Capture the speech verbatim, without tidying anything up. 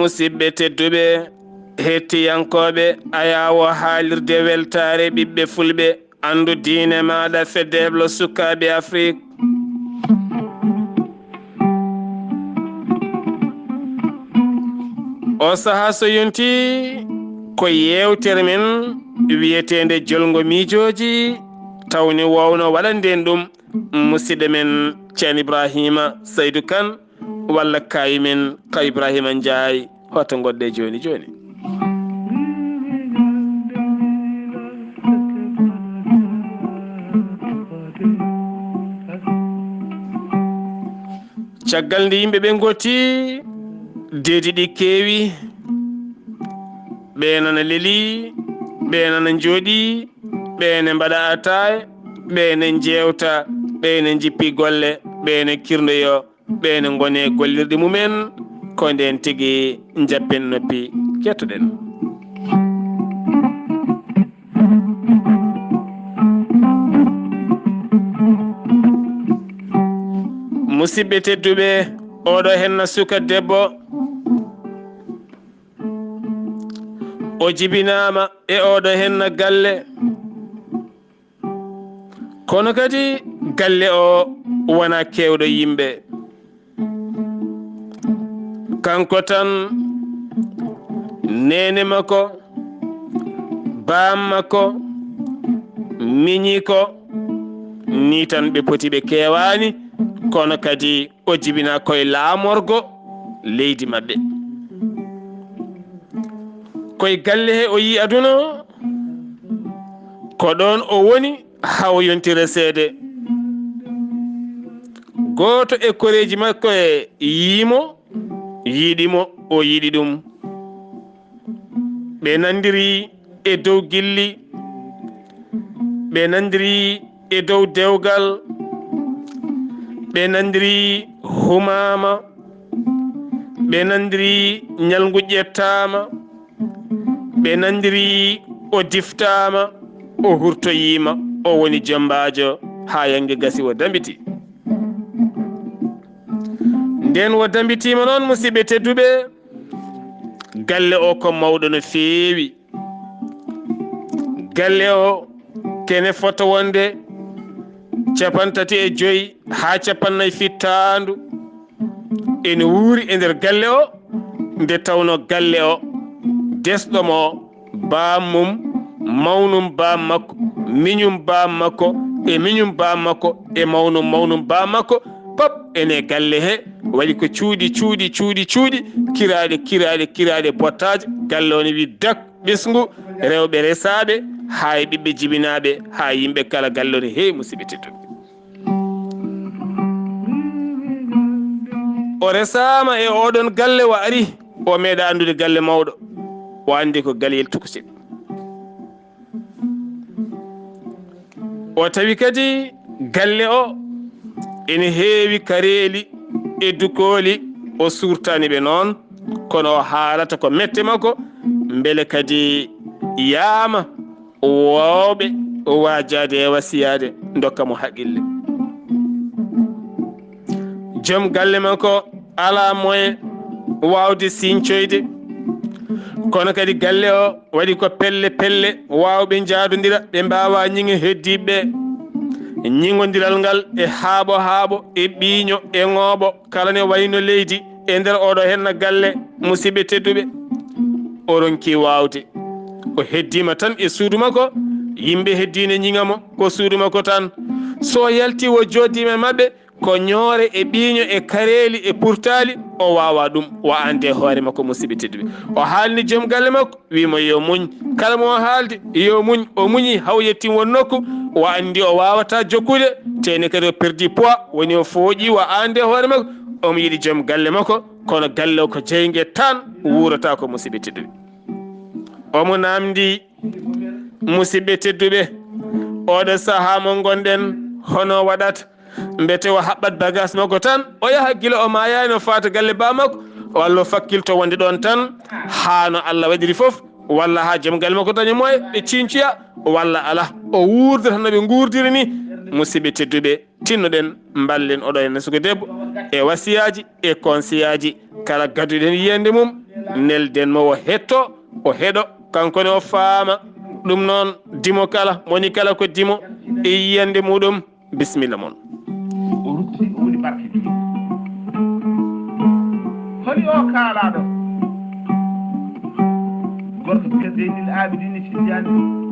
Musidɓe tedduɓe, hettiyankooɓe, ayaawo haalirde weltaare ɓiɓɓe fulɓe, anndu diine maaɗa, fedde heblo sukaaɓe Afrik. O sahaa so yonti ko yeewtere men wiyeteende Jolngo Miijooji, tawni wowno waɗanden ɗum musidɗo men Ceerno Ibraahiima Saydu Kan, walla kaayi men ka Ibraahiima Njaay. Hoto ngonɗe jooni jooni. Caggal nde yimɓe ɓe ngotti, deedi ɗi keewi, ɓe nana leli, ɓe nana njooɗi, ɓe ne mbaɗa ataaya, ɓe ne njeewta, ɓe ne njippi golle, ɓe ne kirndoyo, ɓe ne ngoni e gollirɗe mumen, ko ndeen tigi njappen noppi, kettoɗen. Musidɓe tedduɓe, oɗo henna suka debbo, o jibinaama e oɗo henna galle. Kono kadi galle o wona keewɗo yimɓe. Kanko tan, neene makko, baam makko, miñi ko, ni tan ɓe poti, ɓe keewaani, kono kadi o jibina koye laamorgo leydi maɓɓe. Koye galle he o yii aduna, ko ɗoon o woni haa o yonti reseede. Gooto e koreeji makko e yii mo, yiɗi mo, o yiɗi ɗum. Ɓe nandiri e dow gilli, ɓe nandiri e dow dewgal, ɓe nandiri humaama, ɓe nandiri ñalngu ƴettaama, ɓe nandiri o diftaama, o hurtoyiima, o woni jembaajo haa yannge gasi o dambiti. Nden o dambitiima noon, musidɓe tedduɓe, galle o ko mawɗo no feewi. Galle o kene fota wonde capantati e joy haa capannay fittaandu. Ene wuuri e nder galle o, nde tawno galle o desɗo mo, baam mum, mawnum baam makko, miñum baam makko, e miñum baam makko, e mawnum mawnum baam makko, pop ene galle he, waɗi ko cuuɗi, cuuɗi, cuuɗi, cuuɗi, kiraaɗe, kiraaɗe, kiraaɗe, bottaaje. Galle o ne wi dak, ɓesngu, rewɓe resaaɓe, haa e ɓiɓɓe jibinaaɓe, haa yimɓe kala. Galle o ne heewi, musidɓe tedduɓe. O resaama e oɗon galle, o ari, o meeɗa anndude galle mawɗo, o anndi ko galle Yel Tukusiɗ. O tawi kadi galle o ene heewi kareeli e dukooli, o suurtaani ɓe noon, kono o haalata ko mette makko, mbele kadi yaama wowɓe waajaade e wasiyaade, ndokka mo haqqille. Joom galle makko alaa moyen waawde siñcoyde, kono kadi galle o waɗi ko pelle pelle, waawɓe njaadondira, ɓe mbaawa ñiŋe heddiiɓe ɓe. Ñiŋondiral ngal e haaɓo haaɓo, e ɓiiño, e ŋooɓo, kala ne wayno leydi e nder oɗo henna galle, musidɓe tedduɓe. O ronki waawde. O heddiima tan e suudu makko, yimɓe heddiino ñiŋa mo, ko suudu makko tan. So o yalti, o jooɗdiima e maɓɓe, ko ñoore e ɓiiño e kareeli e purtaali, o waawaa ɗum, o anndi e hoore makko, musidɓe tedduɓe. O haalni joom galle makko, wii mo yo muñ. Kala mo o haaldi, yo muñ, o muñi, haa o yettii won nokku, o anndi o waawataa jokkude, teeni kadi o perdii poids, woni o fooƴi, o anndi e hoore makko, omo yiɗi joom galle makko, kono galle o ko jeynge tan, wuurata ko, musidɓe tedduɓe. Omo naamndi, musidɓe tedduɓe, oɗo sahaa mo ngonɗen, hono waɗata? Mbete o haɓɓat bagaas makko tan, o yaha gila o maayaani, o faata galle baa makko, walla o fakkilto wonde ɗoon tan, haa no Allah waɗiri fof, walla haa joom galle makko daña moye ɓe ciñcoya, walla alaa, o wuurdata no ɓe nguurdiri ni. Musidɓe tedduɓe, tinnoɗen, mballen oɗo e suka debbo e wasiyaaji e konseyaaji, kala gadduɗen yiyannde mum, Nelden mo o hetto, o heɗo, kanko ne o faama. Ɗum noon, dimo kala, moni kala ko dimo e yiyannde muɗum. Bisimilla mon. O rutti, o woni barke. Holi o kaalaaɗo? Gorko biyeteeɗo Abidine Tidiane.